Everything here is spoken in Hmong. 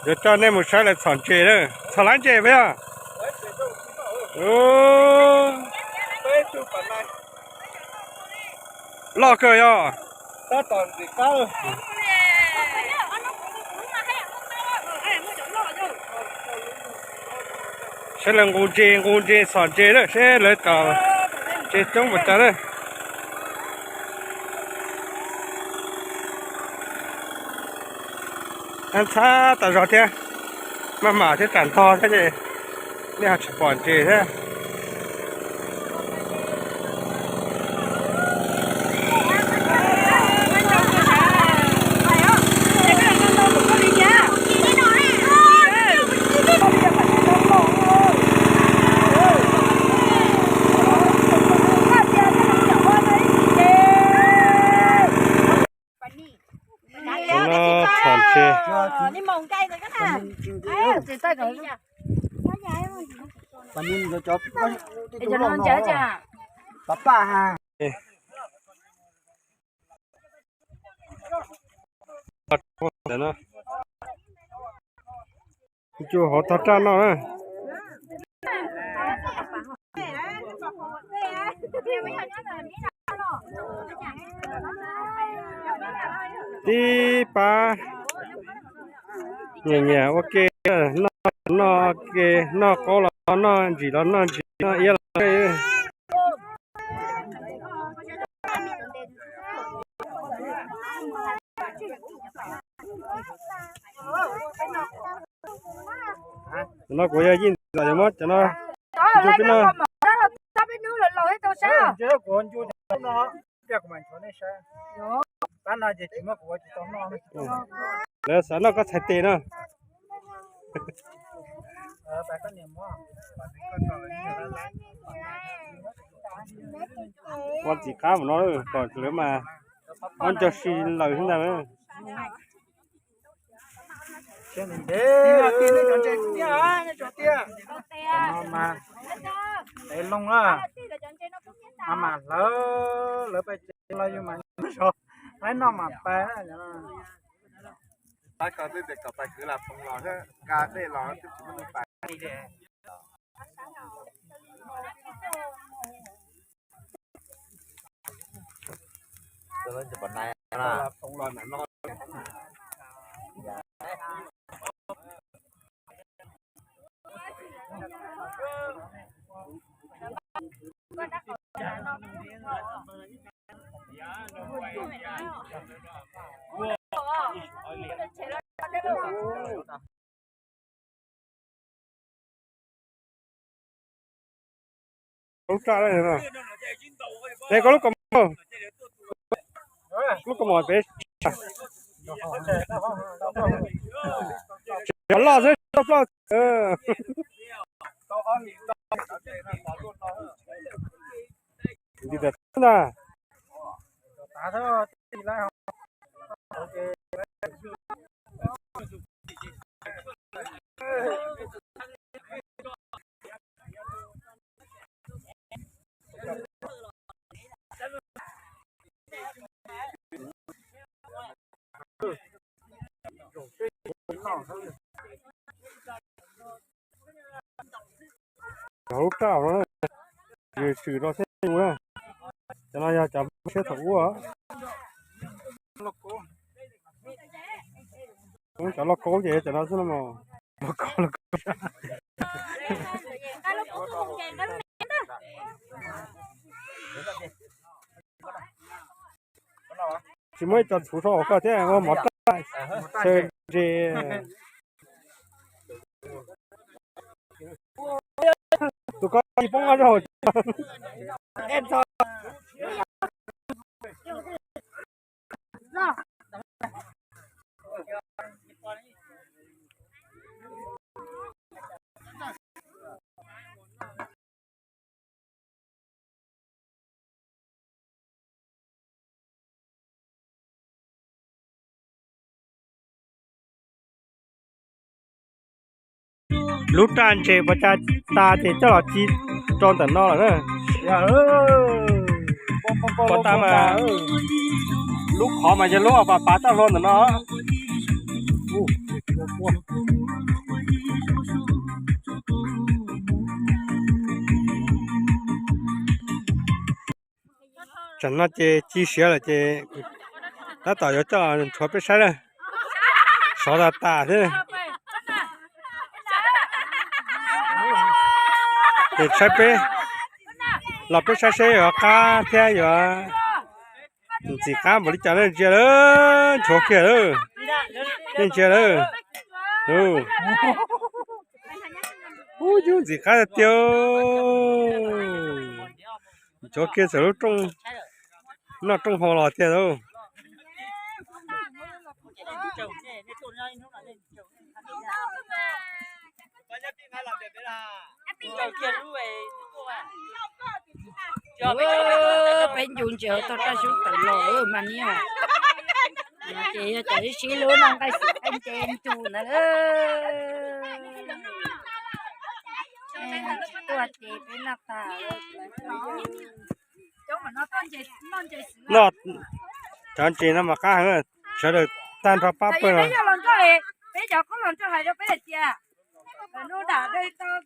Yuav coj nej mus saib lawv txhom ntses lawm. Txhom lab ntses puas yog? Loj kawg yog. Saib lawv nqus ntses nqus ntses txhom ntses lawm seb lawv txhom ntses coob npaum cas lawm. Ntxhab tas zog thiab, maj mam thiab tsam ntog thiab ces nej ho tsis pom ntses thiab. Cov no txhom ntses. Cua hauv tog raj noj na. Tib pab nyiam nyiam ua ke, noj noj ke, noj qaub los noj ntsis los noj ntsis, noj iab los noj iab. Cov no kuv yog yeej los yuav muab cov no ncu peb no. Lawv xav noj koj txhais tes no. Ua ntxim qab mus no kom lawv mas ob nco si lawm xwb ntag. Loo a, mas hlawv lawv pais tsev los yus mas laib noj mas pais. Tab koj twb tias kom pais kwv las phoov los thiab nqa dej los twb tsis muaj neeg pais. Lub raj, es koj lub kaus mom, lub kaus mom pem, tseem loj xwb, loj plaub. Nti tas na. Cov lub raj no, yus tshwm rau thiab ua. Cov no yog cov siab thaum ub. Cov lauj kaub ces cov no xwb no mas. Lauj kaub, lauj kaub. Tsis muaj ib co txhuv so hauv koj thiab ua mov raj xyaw ntses. Tus ko poob ob zaug. Lub raj ntses puas tas tas ces coj los ci rau ntawm no lawm na. Puas tas mas lub qhov mas yog lub pas pas toj hlua ntawm no. Tsam no ces ci siav lawm ces tab tom yuav coj ntshuav peb saib na. Sov tas tas thiab. Ces saib peb, los peb saib seb yuav qab thiab yuav ntxim qab npaum li cas na. Ntsia lawm, ntshuav kiag lawm. Nej ntsia lawm. Ub, yus ntxim qab tiag. Ntshuav kiag txawm lub rooj, noj rooj haus los tiag lauj. Peb ncu ntses hauv toj raj xyoob tawm los mas niam. Ces yog cov ib sib lub no nqaij xwm nqaij ntses ncu ntawd. Tuaj ces peb noj tag. Noj cov ntses no mas qab heev, sawv daws tag nrho pab pawg no. Peb cov qoob los nrog hais rau peb hais tias, hnub dam dej tau